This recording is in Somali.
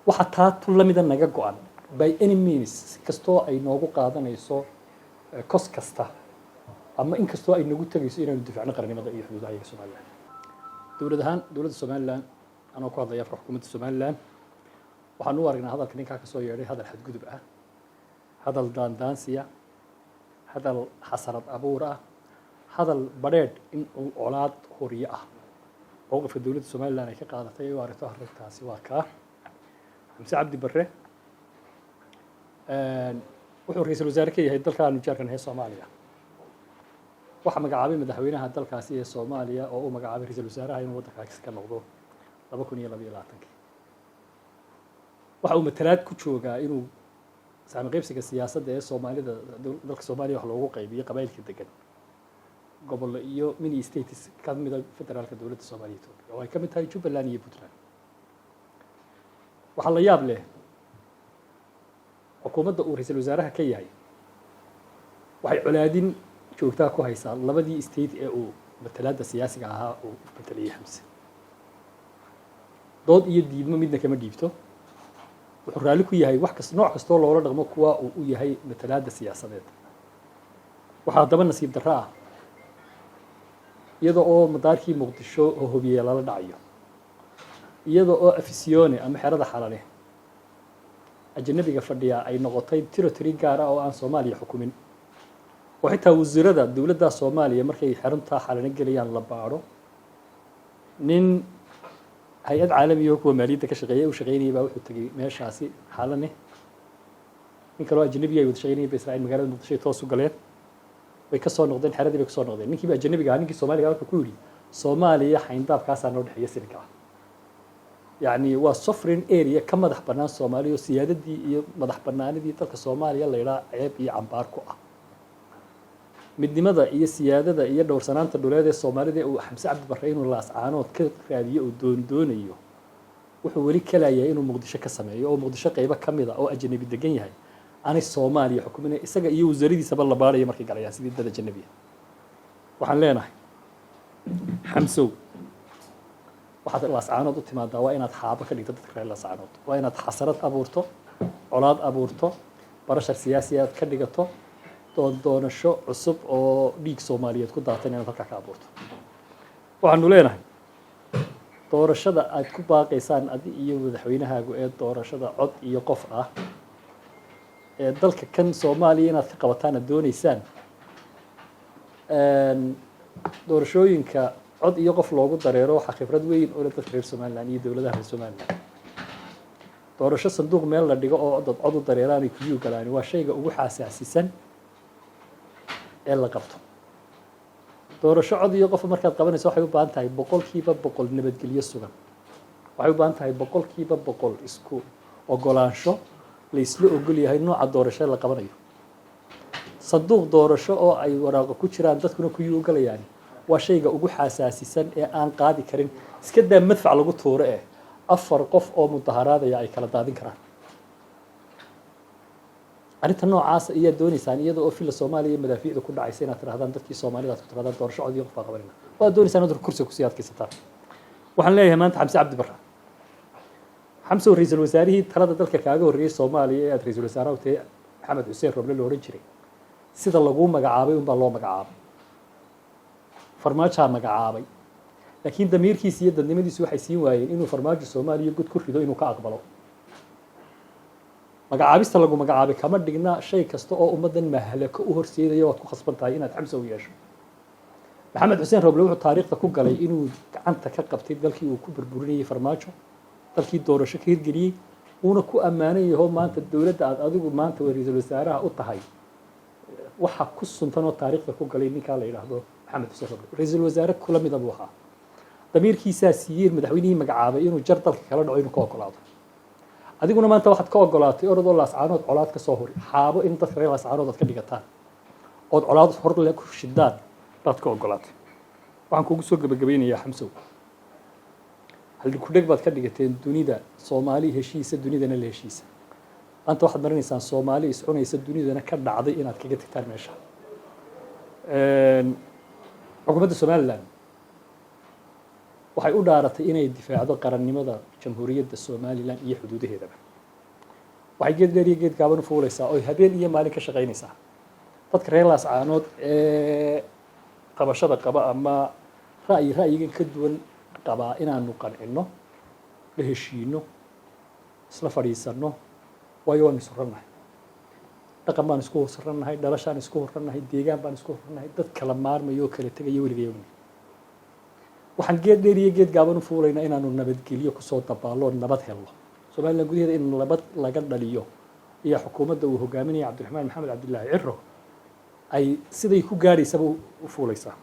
Waxaa taa tu lamida naga go-an, by any means, si kastoo ay noogu qaadanayso, cost kasta ama in kastoo ay nagu tegayso, inaanu difacno qarannimada iyo xuduudaha iyaga Somaliland. Dowlad ahaan, dowladda Somaliland, anoo ku hadlaya afka xukuumadda Somaliland, waxaan u aragnaa hadalka ninkaa ka soo yeedhay hadal xadgudub ah, hadal daandaansiya, hadal xasarad abuur ah, hadal badheedh in uu colaad horiyo ah. Mowqifka dowladda Somaliland ay ka qaadatay ay u aragto arrintaasi waa kaa. Xamse Cabdi Barre wuxuu ra-iisul wasaare ka yahay dalka aanu jaarkan ee Soomaaliya. Waxaa magacaabay madaxweynaha dalkaasi ee Soomaaliya oo u magacaabay ra-iisul wasaaraha inuu waddankaasi ka noqdo 2022-kii. Waxa uu matalaad ku joogaa inuu saami qaybsiga siyaasadda ee Soomaalida, dalka Soomaaliya, wax loogu qaybiyo qabailka degan gobollo iyo mini states ka mida federaalka dowladda Soomaaliya, Etoobiya, oo ay ka mid tahay Jubbaland iyo Puntland. Waxaa la yaab leh, xukuumadda uu ra-iisul wasaaraha ka yahay waxay colaadin joogtaa ku haysaa labadii state ee uu matalaadda siyaasiga ahaa uu matalayay. Xamse dood iyo diidmo midna kama dhiibto. Wuxuu raalli ku yahay wax kas nooc kastoo loola dhaqmo kuwa uu u yahay matalaadda siyaasadeed. Waxaa haddaba nasiib darro ah, iyada oo madaarkii Muqdisho oo hobiye lala dhacayo, iyada oo Afisyoone ama xerada Xalane ajanabiga fadhiyaa ay noqotay territory gaar ah oo aan Soomaaliya xukumin, oo xitaa wasiirada dowladda Soomaaliya markay xeruntaa Xalane gelayaan la baadho, nin hay-ad caalamiya oo kuwa maaliyadda ka shaqeeya u shaqeynayay baa wuxuu tegey meeshaasi Xalane. Nin kaloo ajanabiga ay wada shaqeynayay ba Israa'iil magaalada Muqdisho ay toos u galeen, way ka soo noqdeen, xeradii bay kasoo noqdeen. Ninkiiba ajanabiga ahaa, ninkii Soomaaliga wuxuu ku yidhi, "Soomaaliya xayndaabkaasaa noo dhexeeya silinka ah." Yacni waa sovereign area ka madax bannaan Soomaaliya, oo siyaadadii iyo madax bannaanidii dalka Soomaaliya la yidhaha ceeb iyo cambaar ku ah. Midnimada iyo siyaadada iyo dhowrsanaanta dhuleed ee Soomaalida uu Xamse Cabdi Barre inuu Laascaanood ka raadiyo oo doondoonayo, wuxuu weli kalayahay inuu Muqdisho ka sameeyo, oo Muqdisho qaybo ka mid a oo ajanabi degan yahay aanay Soomaaliya xukuminay, isaga iyo wasaaradiisaba la baarayo markay galayaan sidii dad ajanabiya. Waxaan leenahay, Xamsow, waxaad Laascaanood u timaadaa waa inaad xaabo ka dhigto dadka reer Laascaanood, waa inaad xasarad abuurto, colaad abuurto, pressure siyaasi aad ka dhigato, doondoonasho cusub oo dhiig Soomaaliyeed ku daatan inaad halkaa ka abuurto. Waxaanu leenahay, doorashada aad ku baaqaysaan adi iyo madaxweynahaagu ee doorashada cod iyo qof ah ee dalka kan Soomaaliya inaad ka qabataan aad dooneysaan, doorashooyinka cod iyo qof loogu dareero waxaa khibrad weyn oo leh dadka reer Somaliland iyo dowladaha reer Somaliland. Doorasho sanduuq meel la dhigo oo dad cod u dareeraan ay kuyuu galaan waa shayga ugu xasaasisan ee la qabto. Doorasho cod iyo qof markaad qabanayso waxay u baahan tahay 100% nabadgelyo sugan, waxay u baahan tahay 100% isku ogolaansho la isla ogol yahay nooca doorasho la qabanayo. Sanduuq doorasho oo ay waraaqo ku jiraan, dadkuna kuyuu u galayaan, waa shayga ugu xasaasisan ee aan qaadi karin, iska daa madfac lagu tuuro eh, afar qof oo mudaharaadaya ay kala daadin karaan. Arrinta noocaasa iyaad dooneysaan, iyada oo Villa Soomaaliya madaafiicda ku dhacaysa, inaad tirahdaan dadkii Soomaalida aad ku tirahdaan doorasho cod iyo qof baa qabanayna. Waad dooneysaan inaad kursiga kusii adkaysataan. Waxaan leeyahay maanta Xamse Cabdi Barre, Xamse, oo ra-iisul wasaarihii talada dalka kaaga horreeyey Soomaaliya ee aad ra-iisul wasaaraha u tahay, Maxamed Xuseen Roble la odhan jiray, sida laguu magacaabay unbaa loo magacaabay. Farmaajaa magacaabay, laakiin damiirkiisi iyo dadnimadiisu waxay siin waayeen inuu Farmaajo Soomaaliya god ku rido inuu ka aqbalo. Magacaabista lagu magacaabay kama dhigna shay kasta oo ummaddan mahlako u horseedaya waad ku khasban tahay inaad Xamse u yeesho. Maxamed Xuseen Roble wuxuu taariikhda ku galay inuu gacanta ka qabtay dalkii uu ku burburinayay Farmaajo, dalkii doorasho ka hirgeliyey, uuna ku ammaanan yaho. Maanta dowladda aad adigu maanta ra-iisul wasaaraha u tahay waxa ku suntan oo taariikhda ku galay ninkaa la yidhaahdo Maxamed Xuseen Roble. Ra-iisul wasaare kula mida buu ahaa. Damiirkiisaa siiyey madaxweynihii magacaabay inuu jar dalka kala dhaco inuu ka ogolaado. Adiguna maanta waxaad ka ogolaatay orodoo Laascaanood colaad ka soo hori, xaabo in dadka reer Laascaanood aad ka dhigataan ood colaad horle ku shidaan baad ka ogolaatay. Waxaan kugu soo gebagabaynayaa, Xamsow, haldhikudheg baad ka dhigateen dunida: Soomaali heshiisa, dunidana la heshiisa. Maanta waxaad marinaysaan Soomaali iscunaysa, dunidana ka dhacday inaad kaga tagtaan meesha. Xukuumadda Somaliland Waxay u dhaaratay inay difaacdo qarannimada Jamhuuriyadda Somaliland iyo xuduudaheedaba. Waxay geed dheer iyo geed gaaban u fuulaysaa oy habeen iyo maalin ka shaqaynaysaa dadka reer Laascaanood ee qabashada qaba ama ra'yigan ka duwan qabaa inaanu qancinno, la heshiino, isla fadhiisanno, waayo waanu isurannahay, dhaqan baan isku hursannahay, dhalashaan isku hurrannahay, deegaan baan isku hurrannahay, dad kala maarmayo oo kala tegaya weligay. Waxaan geed dheer iyo geed gaaban u fuulaynaa inaanu nabadgelyo kusoo dabaallo, nabad helno Somaliland gudaheeda, in nabad laga dhaliyo iyo xukuumadda uu hogaaminaya Cabdiraxmaan Maxamed Cabdillaahi Ciro ay siday ku gaadhaysaba u fuulaysaa.